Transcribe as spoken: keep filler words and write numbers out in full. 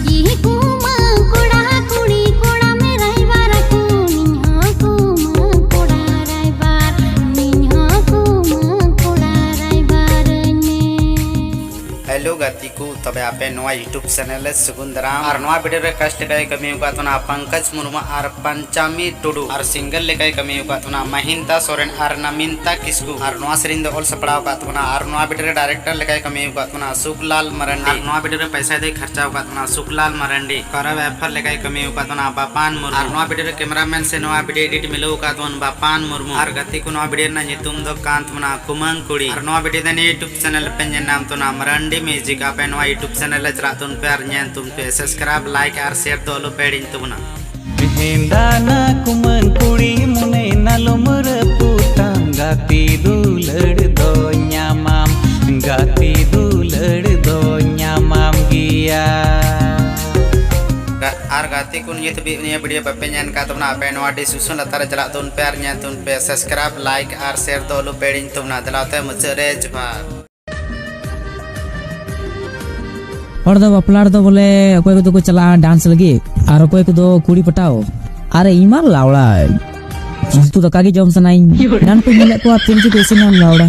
ᱡᱤᱦᱤ ᱠᱩᱢᱟᱹᱝ ᱠᱚᱲᱟ ᱠᱩᱲᱤ ᱠᱚᱲᱟ ᱢᱮ ᱨᱟᱭᱵᱟᱨ ᱠᱩ ᱱᱤᱧ ᱦᱚᱸ ᱠᱩᱢᱟᱹᱝ ᱠᱚᱲᱟ ᱨᱟᱭᱵᱟᱨ ᱱᱤᱧ ᱦᱚᱸ ᱠᱩᱢᱟᱹᱝ ᱠᱚᱲᱟ ᱨᱟᱭᱵᱟᱨ ᱢᱮ᱾ ᱦᱮᱞᱳ ᱜᱟᱛᱮ ᱠᱚ, ᱛᱚᱵᱮ ᱟᱯᱮ ᱱᱚᱣᱟ YouTube ᱪᱮᱱᱮᱞ ᱨᱮ ᱥᱟᱹᱜᱩᱱ ᱫᱟᱨᱟᱢ᱾ ᱟᱨ ᱱᱚᱣᱟ ᱵᱷᱤᱰᱤᱭᱳ ᱨᱮ ᱠᱟᱥᱴ ᱞᱮᱠᱟᱭ ᱠᱟᱹᱢᱤ ᱟᱠᱟᱫ ᱛᱟᱵᱚᱱᱟ ᱯᱚᱝᱠᱚᱡᱽ ᱢᱩᱨᱢᱩ ᱟᱨ ᱯᱚᱧᱪᱟᱢᱤ ᱴᱩᱰᱩ, ᱟᱨ ᱥᱤᱝᱜᱟᱨ ᱞᱮᱠᱟᱭ ᱠᱟᱹᱢᱤ ᱟᱠᱟᱫ ᱛᱟᱵᱚᱱᱟ ᱢᱟᱦᱤᱱᱫᱟ ᱥᱚᱨᱮᱱ ᱟᱨ ᱱᱟᱢᱤᱱᱛᱟ ᱠᱤᱥᱠᱩ, ᱟᱨ ᱱᱚᱣᱟ ᱥᱮᱨᱮᱧ ᱫᱚ ᱚᱞ ᱥᱟᱯᱲᱟᱣ ᱟᱠᱟᱫ ᱛᱟᱵᱚᱱᱟ ᱟᱨ ᱱᱚᱣᱟ ᱵᱷᱤᱰᱤᱭᱳ ᱨᱮ ᱰᱟᱭᱨᱮᱠᱴᱚᱨ ᱞᱮᱠᱟᱭ ᱠᱟᱹᱢᱤ ᱟᱠᱟᱫ ᱛᱟᱵᱚᱱᱟ ᱥᱩᱠᱞᱟᱞ ᱢᱟᱨᱟᱱᱰᱤ, ᱟᱨ ᱱᱚᱣᱟ ᱵᱷᱤᱰᱤᱭᱳ ᱨᱮ ᱯᱚᱭᱥᱟ ᱫᱚᱭ ᱠᱷᱚᱨᱪᱟ ᱟᱠᱟᱫ ᱛᱟᱵᱚᱱᱟ ᱥᱩᱠᱞᱟᱞ ᱢᱟᱨᱟᱱᱰᱤ, ᱠᱚᱨᱚᱵᱮᱯᱷᱟᱨ ᱞᱮᱠᱟᱭ ᱠᱟᱹᱢᱤ ᱟᱠᱟᱫ ᱛᱟᱵᱚᱱᱟ ᱵᱟᱯᱟᱱ ᱢᱩᱨᱢᱩ, ᱟᱨ ᱱᱚᱣᱟ ᱵᱷᱤᱰᱤᱭᱳ ᱨᱮ ᱠᱮᱢᱮᱨᱟᱢᱮᱱ ᱥᱮ ᱱᱚᱣᱟ ᱵᱷᱤᱰᱤᱭᱳ ᱮᱰᱤᱴ ᱢᱤᱞᱟᱹᱣ ᱟᱠᱟᱫ ᱛᱟᱵᱚᱱ ᱵᱟᱯᱟᱱ ᱢᱩᱨᱢᱩ, ᱟᱨ ᱜᱟᱛᱮ ᱠᱚ ᱱᱚᱣᱟ ᱵᱷᱤᱰᱤᱭᱳ ᱨᱮᱱᱟᱜ ᱧᱩᱛᱩᱢ ᱫᱚ ᱠᱟᱱ ᱛᱟᱵᱚᱱᱟ ᱠᱩᱢᱟᱹᱝ ᱠᱩᱲᱤ, ᱟᱨ ᱱᱚᱣᱟ ᱵᱷᱤᱰᱤᱭᱳ ᱫᱚ ᱱᱤᱭᱟᱹ YouTube ᱪᱮᱱᱮᱞ ᱯᱮ ᱧᱮᱞ ᱧᱟᱢ ᱛᱟᱵᱚᱱᱟ ᱢᱟᱨᱟᱱᱰᱤ ᱢᱤᱣᱡᱤᱠ᱾ ᱟᱯᱮ ᱱᱚᱣᱟ YouTube ᱪᱮᱱᱮᱞ ᱨᱮ ᱪᱟᱞᱟᱜ ᱛᱟᱵᱚᱱ ᱯᱮ ᱟᱨ ᱧᱮᱞ ᱛᱟᱵᱚᱱ ᱯᱮ, ᱥᱟᱵᱥᱠᱨᱟᱭᱤᱵ, ᱞᱟᱭᱤᱠ ᱟᱨ ᱥᱮᱭᱟᱨ ᱫᱚ ᱟᱞᱚ ᱯᱮ ᱦᱤᱲᱤᱧ ᱛᱟᱵᱚᱱᱟ᱾ ᱢᱮᱦᱮᱱᱫᱟ ᱱᱟ ᱠᱩᱢᱟᱹᱝ ᱠᱩᱲᱤ ᱢᱚᱱᱮ ᱱᱟᱞᱚᱢ ᱨᱟᱹᱯᱩᱫ ᱛᱟᱢ, ᱜᱟᱛᱮ ᱫᱩᱞᱟᱹᱲ ᱫᱚ ᱧᱟᱢᱟᱢ, ᱜᱟᱛᱮ ᱫᱩᱞᱟᱹᱲ ᱫᱚ ᱧᱟᱢᱟᱢ ᱜᱮᱭᱟ᱾ ᱜᱟ-, ᱟᱨ ᱜᱟᱛᱮ ᱠᱚ ᱱᱤᱭᱟᱹ ᱫᱷᱟᱹᱵᱤᱡ ᱱᱤᱭᱟᱹ ᱵᱷᱤᱰᱤᱭᱳ ᱵᱟᱯᱮ ᱧᱮᱞ ᱠᱟᱫ ᱛᱟᱵᱚᱱᱟ, ᱟᱯᱮ ᱱᱚᱣᱟ ᱰᱤᱥᱠᱨᱤᱯᱥᱚᱱ ᱞᱟᱛᱟᱨ ᱨᱮ ᱪᱟᱞᱟᱜ ᱛᱟᱵᱚᱱ ᱯᱮ ᱟᱨ ᱧᱮᱞ ᱛᱟᱵᱚᱱ ᱯᱮ, ᱥᱟᱵᱥᱠᱨᱟᱭᱤᱵ, ᱞᱟᱭᱤᱠ ᱟᱨ ᱥᱮᱭᱟᱨ ᱫᱚ ᱟᱞᱚ ᱯᱮ ᱦᱤᱲᱤᱧ ᱛᱟᱵᱚᱱᱟ᱾ ᱫᱮᱞᱟ ᱛᱮ ᱢᱩᱪᱟᱹᱫ ᱨᱮ ᱡᱚᱦᱟᱨ᱾ ᱦᱚᱲ ᱫᱚ ᱵᱟᱯᱞᱟ ᱨᱮᱫᱚ ᱵᱚᱞᱮ ᱚᱠᱚᱭ ᱠᱚᱫᱚ ᱠᱚ ᱪᱟᱞᱟᱜᱼᱟ ᱰᱟᱱᱥ ᱞᱟᱹᱜᱤᱫ ᱟᱨ ᱚᱠᱚᱭ ᱠᱚᱫᱚ ᱠᱩᱲᱤ ᱯᱟᱴᱟᱣ᱾ ᱟᱨ ᱤᱧ ᱢᱟ ᱞᱟᱣᱲᱟ, ᱩᱛᱩ ᱫᱟᱠᱟ ᱜᱮ ᱡᱚᱢ ᱥᱟᱱᱟᱧ᱾ ᱮᱱᱟᱱ ᱠᱚ ᱧᱮᱞᱮᱫ ᱠᱚᱣᱟ ᱛᱤᱱ ᱡᱩᱫᱤ ᱤᱥᱤᱱᱟᱢ ᱞᱟᱣᱲᱟ᱾